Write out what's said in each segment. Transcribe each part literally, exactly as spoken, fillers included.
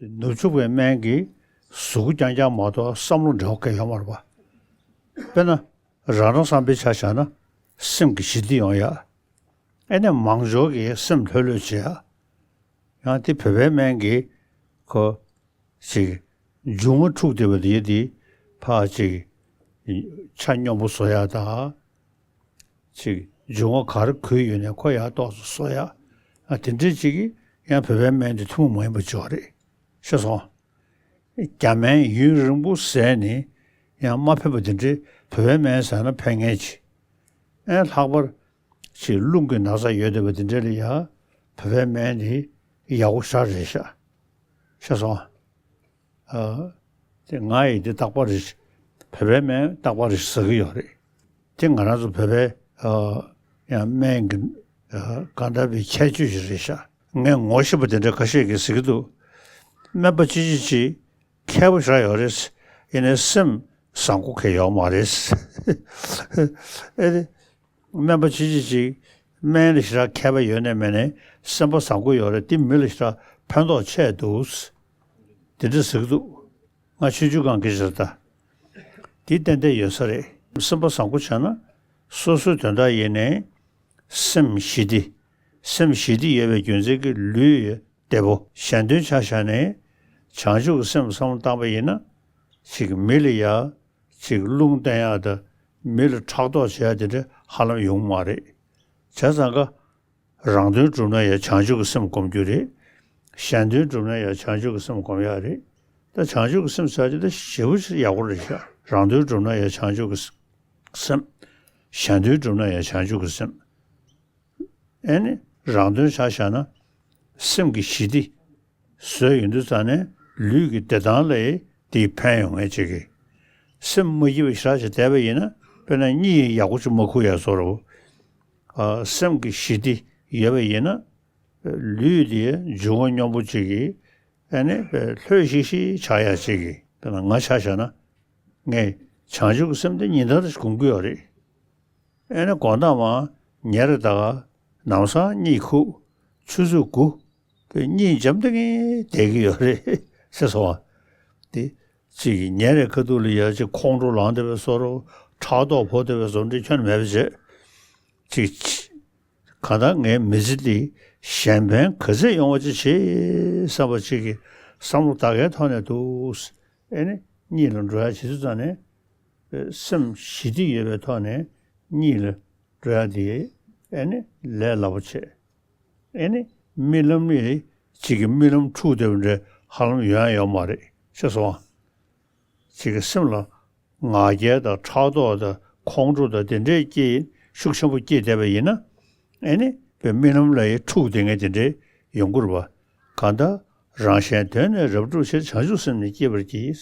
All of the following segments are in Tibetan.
དེ་ནུབ་ཕྱོགས་པའི་སྨན་གྱིས་གཟུགས་པོ་རྐྱང་རྐྱང་མ་གཏོགས་བསམ་བློ་འབྲེལ་བ་གང་ཡང་ཡོད་མ་རེད་པ། དཔེར་ན། རང་རང་བསམ་པའི་ཆ་བཞག་ན་སེམས་ཀྱི་ཞི་བདེ་ཡོང་ཡ། ཨེ་ནས་མང་ཇོ་གི་སེམས་ལྷོད་ལྷོད་བྱེད་ཡ། ཡང་དེ་བོད་པའི་སྨན་གྱིས་ཁོ་ཅིག་འབྱུང་བ་འཁྲུགས་བསྡད་པ་དེ་དེ་ཕར་ཅིག་ཆ་སྙོམས་པོ་བཟོ་ཡ་དང་། ཅིག་འབྱུང་བ་ག་རེ་འཁོད་ཡོད་ནས་ཁོ་ཡར་ཏོག་ཙམ་བཟོ་ཡ། ཨ་དེ་འདྲས་ཅིག་གིས་ཡང་བོད་པའི་སྨན་དེ་ཐུན་མོང་མ་ཡིན་པ་ཅིག་རེད། ཤེས་སོང་། རྒྱ་སྨན་ཡུན་རིང་པོ་བཟས་ནས་ཡང་མ་ཕན་པ་དེ་འདྲས་བོད་པའི་སྨན་ཟ་ན་ཕན་ངེས་ཀྱི། ཨེ་ལྷག་པར་ཅིག་རླུང་གི་ན་ཚ་ཡོད་བསྡད་པ་དེ་འདྲས་ལ་ཡ་བོད་པའི་སྨན་དེ་ཡག་པོ་ཞེ་དྲག་རེད་ཤག། ཤེས་སོང་། ཨ། དེ་ང་ཡི་དེ་རྟག་པར་རེད། བོད་པའི་སྨན་རྟག་པར་རེད་ཟ་གི་ཡོད་རེད། དེ་ང་རང་ཚོ་བོད་པའི་ཨ། ཡང་སྨན་གྱི་ཨ། གང་ལྟར་བའི་ཁྱད་ཆོས་ཤིག་རེད་ཤག། ངས་ངོ་ཤེས་པ་དེ་འདྲ་ཁ་ཤས་ཀྱིས་ཟེར་གྱི་འདུག། སྨན་པ་ཅི་ཅི་ཅི་མཁས་པོ་ཞེ་དྲག་ཡོད་རེད། ཡིན་ནའི་སེམས་བཟང་པོ་གང་ཡང་ཡོད་མ་རེད། ཨེ་རེད། སྨན་པ་ཆེ་ཆེ་ཅིག་སྨན་ལ་ཞེ་དྲག་མཁས་པ་ཡོད་ནའི་མེད་ནའི་སེམས་པ་བཟང་པོ་ཡོད་རེད། དེ་མི་ལ་ཞེ་དྲག་ཕན་ཐོགས་ཆེ་འདུག། དེ་འདྲ་ཟེར་གྱི་འདུག། ང་ཆུང་ཆུང་སྒང་གི་ཞེ་དྲག་དེ་ཏན་ཏན་ཡོད་ས་རེད། སེམས་པ་བཟང་པོ་བྱས་ན་སོ་སོའི་དོན་དག་ཡིན་ནའི་སེམས་ཞི་བདེ། སེམས་ཞི་བདེ་ཡོད་པའི་རྒྱུ་མཚན་གྱིས་ལུས་བདེ་པོ། གཞན་དོན་ཆ་བཞག་ནས་བྱང་ཆུབ་ཀྱི་སེམས་བསམ་བློ་བཏང་པ་ཡིན་ན་ཅིག་མི་ལ་ཡ་ཅིག་རླུང་བསྟན་ཡག་དང་མི་ལ་ཕྲག་དོག་བྱེད་ཡག་དེ་འདྲ་ཧ་ལམ་ཡོང་མ་རེད། བྱས་ཙང་ཀ་རང་དོན་སྒྲུབ་ན་ཡང་བྱང་ཆུབ་ཀྱི་སེམས་སྒོམ་རྒྱུ་རེད། གཞན་དོན་སྒྲུབ་ན་ཡང་བྱང་ཆུབ་ཀྱི་སེམས་སྒོམ་ཡག་རེད། ད་བྱང་ཆུབ་ཀྱི་སེམས་ཟེར་ཡག་དེ་ཞེ་པོ་ཅིག་ཡག་པོ་རེད་ཤག། རང་དོན་སྒྲུབ་ན་ཡང་བྱང་ཆུབ་ཀྱི་སེམས། གཞན་དོན་སྒྲུབ་ན་ཡང་བྱང་ཆུབ་ཀྱི་སེམས། ཨེ་ནི་རང་དོན་ཆ་བཞག་ན་སེམས་ཀྱི་ཞི་བདེ་བཟོས་ཡོང་དུས་ཙང་ནས་ལུས་ཀྱི་བདེ་ཐང་ལ་དེ་ཕན་ཡོང་ངེས་ཅིག་གི། སེམས་མ་སྐྱིད་པ་ཞེ་དྲག་ཅིག་བསྡད་པ་ཡིན་ན་དཔེར་ན་གཉིད་ཡག་པོ་ཅིག་མ་ཁུག་ཡག་བཟོ་འདྲ་བོ། ཨ། སེམས་ཀྱི་ཞི་བདེ་ཡོད་པ་ཡིན་ན་ལུས་དེ་འབྱུང་བ་སྙོམས་པོ་ཅིག་གི། ཨེ་ནི་ལྷོད་ཤིག་ཤིག་ཆགས་ཡག་ཅིག་གི། དཔེར་ན་ང་ཆ་བཞག་ན། ངས་བྱང་ཆུབ་ཀྱི་སེམས་དེ་ཉིན་ལྟར་སྒོམ་གྱི་ཡོད་རེད། ཨེ་ནས་དགོང་དག་མར་ཉལ་རེ་ད་ག་ནམ་སང་གཉིད་ཁུག། ཆུ་ཚོད་དགུ་པའི་གཉིད་འཇམ་ཐིང་ངེ་བསྡད་ཀྱི་ཡོད་རེད་ཟེར་སོང་བ། དེ་གཅིག་གིས་ཉལ་རེ་ཁ་ཐུག་ལ་ཡ་གཅིག་ཁོང་ཁྲོ་ལངས་བསྡད་པའི་བཟོ་འདྲ། ཕྲག་དོག་ཕོག་བསྡད་པའི་བཟོ་འདྲ་ཁྱོན་ནས་མེད་པ་བྱས། གཅིག་གང་ལྟར་ངའི་མི་ཚེ་འདི་གཞན་ཕན་ག་ཚད་ཡོང་བ་ཅིག་བྱེད་བསམ་པ་ཅིག་གི་བསམ་བློ་ད་གའི་ཐོག་ནས་འདུག། ཨེ་ནི་གཉིད་ལ་འགྲོ་ཡ་བྱེད་དུས་ཙང་ནས། སེམས་ཞི་བདེ་ཡོད་པའི་ཐོག་ནས་གཉིད་ལ་འགྲོ་ཡ་དེ་ཨེ་ནི་ལས་སླ་པོ་བྱས། ཨེ་ནི་རྨི་ལམ་ལས་གཅིག་གི་རྨི་ལམ་འཁྲུགས་བསྡད་པ་འདྲ་ཧ་ལམ་ཡོང་ཡ་ཡོད་མ་རེད། ཤེས་སོང་ཨ། གཅིག་གི་སེམས་ལ་ང་རྒྱལ་དང་ཕྲག་དོག་དང་ཁོང་ཁྲོ་དང་དེ་འདྲའི་སྐྱེ་ཤུགས་ཆེན་པོ་སྐྱེས་བསྡད་པ་ཡིན་ན། ཨེ་ནི་པའི་རྨི་ལམ་ལ་ཡི་འཁྲུགས་བསྡད་མཁན་དེ་འདྲའི་ཡོང་གི་རེད་པ། གང་ལྟར་རང་གཞན་དོན་ནི་རབ་བསྒྲུབ་ཕྱིར། བྱང་ཆུབ་སེམས་ནི་བསྐྱེད་པར་བགྱི།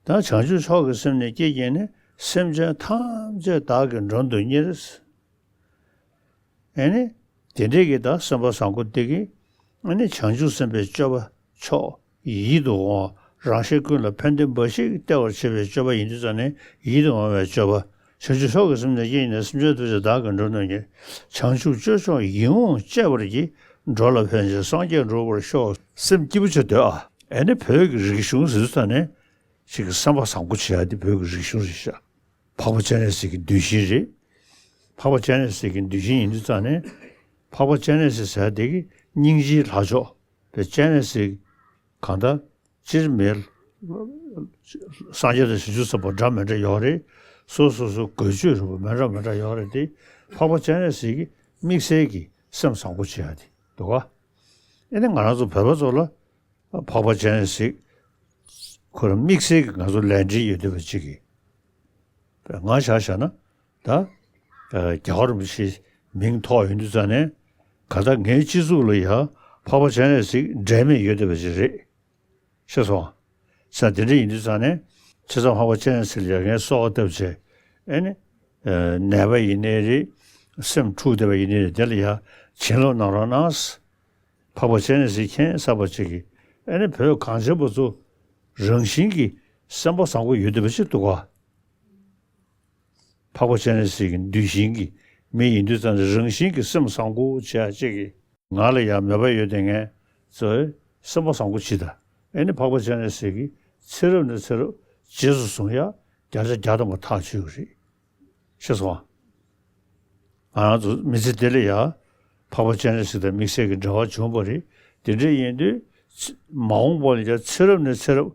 ད་བྱང་ཆུབ་མཆོག་གི་སེམས་ནི་བསྐྱེད་བགྱིས་ནས། སེམས་ཅན་ཐམས་ཅད་བདག་གིས་མགྲོན་དུ་གཉེར། ཨེ་ནི། དེ་འདྲས་ཀྱི་ད་སེམས་པ་བཟང་པོ་དེ་གིས་ཨེ་ནི་བྱང་ཆུབ་སེམས་དཔའི་སྤྱོད་པ་མཆོག་ཡིད་དུ་འོང་བ། རང་གཞན་ཀུན་ལ་ཕན་བདེ་འབའ་ཞིག་སྟེར་བར་བྱེད་པའི་སྤྱོད་པ་ཡིན་དུས་ཙང་ནས་ཡིད་དུ་འོང་བའི་སྤྱོད་པ། བྱང་ཆུབ་མཆོག་གི་སེམས་ནི་བསྐྱེད་བགྱིས་ནས། སེམས་ཅན་ཐམས་ཅད་བདག་གིས་མགྲོན་དུ་གཉེར། བྱང་ཆུབ་སྤྱོད་མཆོག་ཡིད་འོང་སྤྱད་པར་བགྱི། འགྲོ་ལ་ཕན་ཕྱིར་སངས་རྒྱས་འགྲུབ་པར་ཤོག། སེམས་སྐྱིད་པོ་བྱེད་འདོད་ཨ། ཨེ་ནི་བོད་ཀྱི་རིག་གཞུང་ཟེར་དུས་ཙང་ནས་ཅིག་གི་སེམས་པ་བཟང་པོ་བྱེད་ཡ་དེ་བོད་ཀྱི་རིག་གཞུང་རེད་ཤག། འཕགས་པ་སྤྱན་རས་གཟིགས་ཀྱི་གདུལ་ཞིང་རེད། འཕགས་པ་སྤྱན་རས་གཟིགས་ཀྱི་གདུལ་ཞིང་ཡིན་དུས་ཙང་ནས། འཕགས་པ་སྤྱན་རས་གཟིགས་ཟེར་དེ་གི་སྙིང་རྗེའི་ལྷ་མཆོག་པའི་སྤྱན་རས་གཟིགས་གང་ལྟར་སྤྱིར་མི། སངས་རྒྱས་དང་བྱང་ཆུབ་སེམས་དཔའ་འདྲ་མི་འདྲ་ཡོད་རེད། སོ་སོ་སོ་འགོས་ཆོས་རིག་པ་མི་འདྲ་མི་འདྲ་ཡོད་རེད་དེ། འཕགས་པ་སྤྱན་རས་གཟིགས་ཀྱི་དམིགས་བསལ་གྱི་སེམས་བཟང་པོ་བྱེད་ཡ་དེ་འདུག་ག། ཨེ་ནི་ང་རང་ཚོ་བོད་པ་ཚོ་ལ། འཕགས་པ་སྤྱན་རས་གཟིགས། ཁོ་རང་དམིགས་བསལ་གྱི་ང་ཚོ་ལས་འབྲེལ་ཡོད་བསྡད་པ་ཅིག་གིས། ང་ཆ་བཞག་ན་ད། རྒྱལ་བ་རིན་པོ་ཆེའི་མིང་ཐོགས་ཡོང་དུས་ཙང་ནས། ག་ད་ངའི་སྤྱི་གཙུག་ལ་ཡ་འཕགས་པ་སྤྱན་རས་གཟིགས་འབྲལ་མེད་ཡོད་བསྡད་པ་ཅིག་རེད། ཤེས་སོང་། ས་དེ་འདྲ་ཡིན་དུས་ཙང་ནས་ཁྱེད་ཚང་འཕགས་པ་སྤྱན་རས་གཟིགས་ལ་ཡ་ངས་གསོལ་བ་བཏབ་བྱས། ཨེ་ནི། ནད་པ་ཡིན་ནའི་རེད། སེམས་འཁྲུགས་བསྡད་པ་ཡིན་ནའི་རེད། དེ་ལ་ཡ་བྱིན་རླབས་གནང་རོགས་གནང་། འཕགས་པ་སྤྱན་རས་གཟིགས་མཁྱེན་གསར་པ་ཅིག་གིས། ཨེ་ནི་བོད་གངས་ཅན་པ་ཚོ་རང་བཞིན་གྱིས་སེམས་པ་བཟང་པོ་ཡོད་བསྡད་པ་ཅིག་འདུག་ག། འཕགས་པ་སྤྱན་རས་གཟིགས་ཀྱི་གདུལ་ཞིང་གི་མི་ཡིན་དུས་ཙང་ནས་རང་བཞིན་གྱིས་སེམས་བཟང་པོ་བྱེད་ཡ་ཅིག་གིས། ང་ལ་ཡང་མོས་པ་ཡོད་བསྡད་མཁན་ཚོས་ སེམས་པ་བཟང་པོ་བྱེད་དང་། ཨེ་ནི་འཕགས་པ་སྤྱན་རས་གཟིགས་ཀྱིས་ཚེ་རབས་ནས་ཚེ་རབས་རྗེས་སུ་བཟུང་ཡ་བརྒྱ་ཆ་བརྒྱ་ཐམ་པ་ཐག་ཆོད་ཀྱི་རེད། ཤེས་སོང་ཨ། ང་རང་ཚོ་མི་ཚེ་འདི་ལ་ཡ་འཕགས་པ་སྤྱན་རས་གཟིགས་དང་དམིགས་བསལ་གྱི་འབྲེལ་བ་བྱུང་བ་རེད། དེ་འདྲ་ཡིན་དུས་ཚེ་མ་འོངས་པ་ལ་ཡ་ཚེ་རབས་ནས་ཚེ་རབས་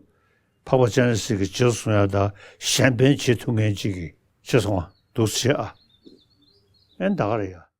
འཕགས་པ་སྤྱན་རས་གཟིགས་ཀྱི་རྗེས་སུ་བཟུང་ཡ་དང་གཞན་ཕན་བྱེད་ཐུབ་མཁན་ཅིག་གི། ཤེས་སོང་ཨ། འདུག་སེ་བྱེད་ཨ། ཨེ་ད་ག་རེད་ཡ།